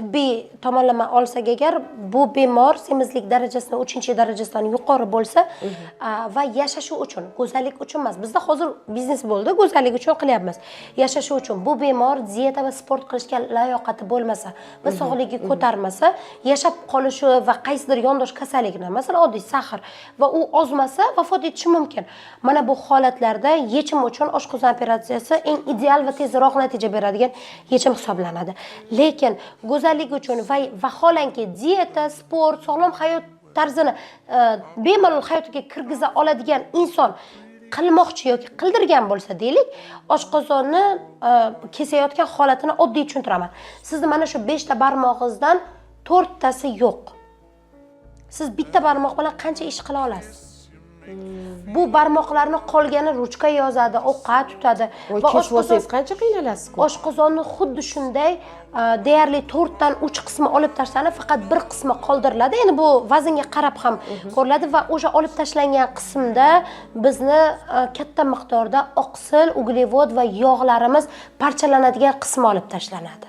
Tibbiy tomonlama olsak agar, bu bemor semizlik darajasini uchinchi darajasidan yuqori bo'lsa va yashashi uchun, go'zallik uchun emas, bizda hozir biznes bo'ldi, go'zallik uchun qilyapmiz, yashashi uchun bu bemor dieta va sport qilishga layoqati bo'lmasa va sog'ligi ko'tarmasa, yashab qolishi va qaysidir yondosh kasallikni, masalan, oddiy сахар va u ozmasa, vafot etishi mumkin. Mana bu holatlarda yechim uchun oshqozon operatsiyasi eng ideal va tezroq natija beradigan yechim hisoblanadi. Lekin go'zallik uchun va vaholanki dieta, sport, sog'lom hayot tarzini bemalol hayotiga kirgiza oladigan inson qilmoqchi yoki qildirgan bo'lsa, deylik, oshqozonni kesayotgan holatini oddiy tushuntiraman. Sizni mana shu beshta barmog'ingizdan to'rttasi yo'q, siz bitta barmoq bilan qancha ish qila olasiz? Bu barmoqlarni qolgani ruchka yozadi, ovqat tutadi. Voy, va kesib olsangiz qancha qiynalasiz? Oshqozonni xuddi shunday deyarli to'rtdan uch qismi olib tashlanib, faqat bir qismi qoldiriladi. Endi bu vaznga qarab ham ko'riladi va o'sha olib tashlangan qismda bizni katta miqdorda oqsil, uglevod va yog'larimiz parchalanadigan qismi olib tashlanadi.